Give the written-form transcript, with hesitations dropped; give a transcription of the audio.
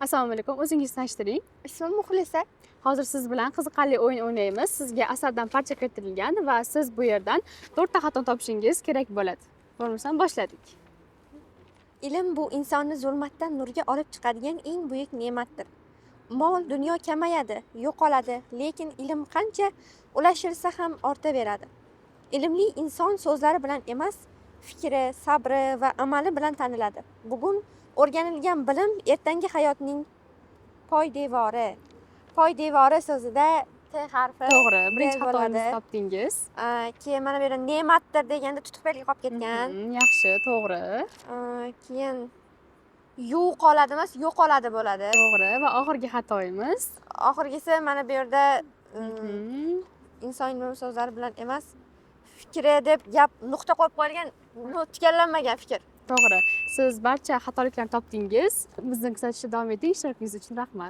Assalomu alaykum, o'zingizni tanishtiring. Ismim Muxlisa. Hozir siz bilan qiziqarli o'yin o'ynaymiz. Sizga asardan parcha keltirilgan va siz bu yerdan to'rtta xato topishingiz kerak bo'ladi. Bo'lmasam, boshladik. Ilm bu insonni zulmatdan nurga olib chiqadigan eng buyuk ne'matdir. Mol dunyo kamayadi, yo'qoladi, lekin ilm qancha ulashilsa ham ortaveradi. Ilmli inson so'zlari bilan emas, fikri, sabri va amali bilan taniladi. Bugun o'rganilgan bilim ertangi hayotning poydevori. Poydevori so'zida T harfi To'g'ri, birinchi D bo'ladi. xatoyingizni topdingiz. Keyin mana bu yerda ne'matdir deganda tutuq belgi qolib ketgan. Yaxshi, to'g'ri. Keyin yo'qoladi emas, yo'qoladi bo'ladi. To'g'ri va oxirgi xatoyimiz. Oxirgisi mana bu yerda inson ilmi so'zlari bilan emas, fikri deb gap nuqta qo'yib qo'yilgan, tugallanmagan fikr. To'g'ri. Siz barcha xatoliklarni topdingiz. Bizni kuzatishda davom eting. Ishtirokingiz uchun rahmat.